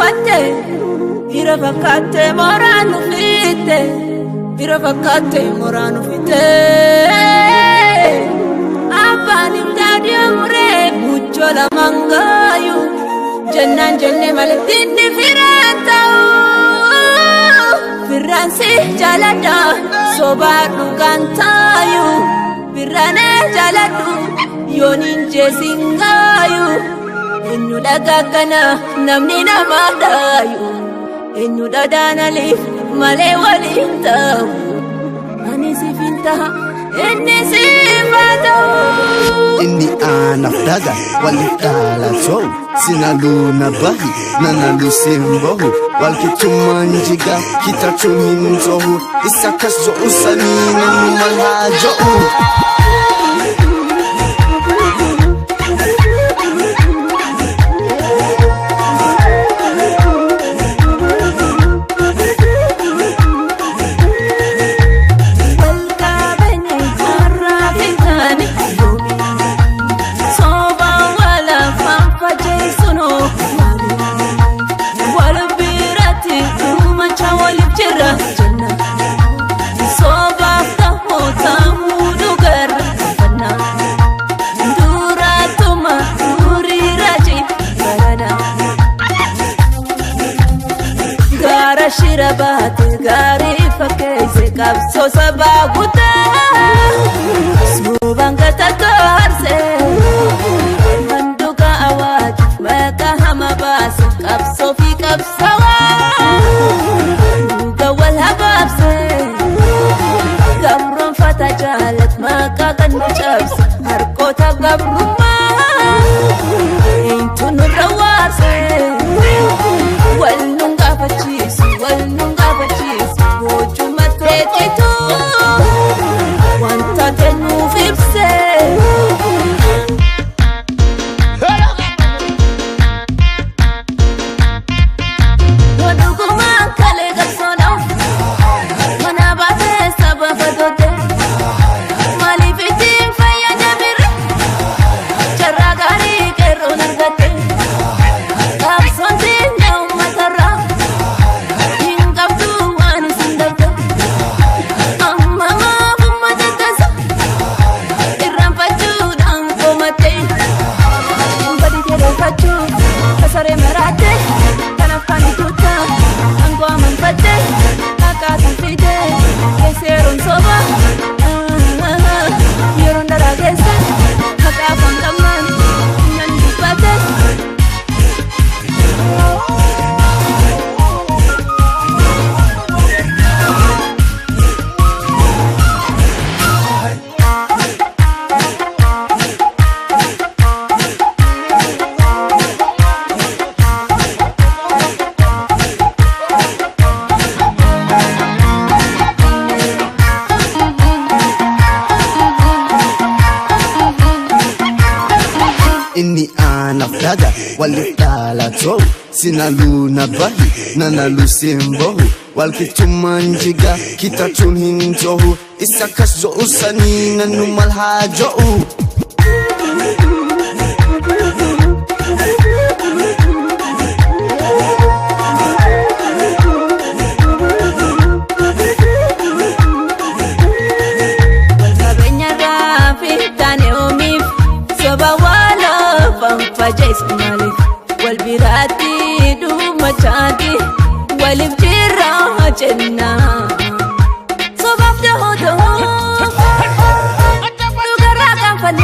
uffatte, fira fakkaatte mooraan ufitte, fira fakkaatte mooraan ufitte. Abbaan imdaadii muree muchoo lamaan gaayu, jennaan jenne maletti inni firaan ta'u. Firraan si jaaladha sobaa dhugaan taayu, firraanee jaaladhu yooniin jeesiin gaayu. Eenyu dhagaa kana namni nama dhaayu, eenyu dhadhaanaliif malee waliin ta'u. Ani siif hin taha, inni siif haa ta'u. Inni aanaaf dhaga waliif dhaalatoo sinaluu na bahi nanalu simbohu walqixxummaan jiga kitachuun hin ta'u isa kas jo'u sanii namni wal haa jo'u. Wal qabeenyi har'aa fi taane yoomi, soobaan wal afaan fajeessunoo maali? Wal biratti uumacha waliif jira jenna, soobaaf ta'uu taamuu dhugarra fanna. Duraatuma duriira barana. Gaara shira baate gaarii fakkeesse qabsoo sabaa guutaa. Suubaan gata toorsee handuqa awwaaju maqaa hama baase qabsoo fi qabsawaa. Dhuga wal habaabsee gabroonfata jaalat maqaa kan nu cabse harkoota gabrummaa. Eenyutu nurra waarsee? Wal nun gaafachiisu, wal nun gaafachiisu, gochuma teechitu wanta kennuuf ibsee. Dhugumaan kalee qabsoodhaaf mana baatee saba fatoote, maaliif ittiin fayyadamirre carraa gaarii qeerroon argatte? Qabsoon teenya uummatarraa hin qabdu waan isin dabde. Amma maaf uummata tasa irraanfachuudhaan komatte? Badii keewwachuu kasaree maraatte kan afaan tuuta aangoo amanfatte akkaataan fide keessa yeroon soba yeroon daraa keessa haqa afaan qabnaan nan dubbate. Inni aanaaf dhaga waliif dhaalatoo sinaluu na bahi nanalu simbohu walqixxummaan jiga kitachuun hin ta'u isa kas jo'u sanii namni wal haa jo'u. Qabeenyarraa fi taane oomiif soba waan afaan fajeessu maaliif? Wal biraatti dhumachaati waliif jirra jenna. Sobaaf dahoo dahoo dhugarraa qaanfanna.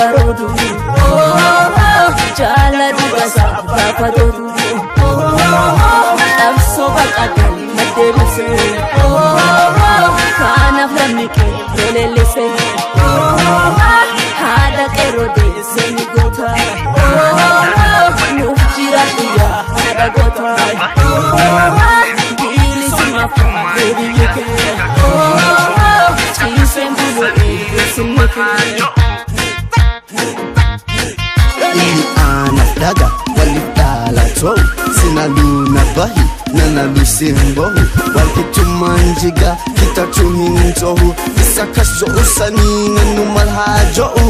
baroodu, jaala dhugasa baafatootu, qabsoo baqatan maddeebise, kanaaf lammi kee lolellise, haadha qeerroo deesse ni goota, nuuf jiraadhu yaa haadha goota, bilisummaaf biyyi kee, ciiseen buluu eessinni kee. Inni anaaf dhaga waliif dhalatoo sinaluu na bahi nanalu simbohu walqixxummaan jiga kitachuun hin tohu isa kas jo'u sanii nannu mal haa jo'u.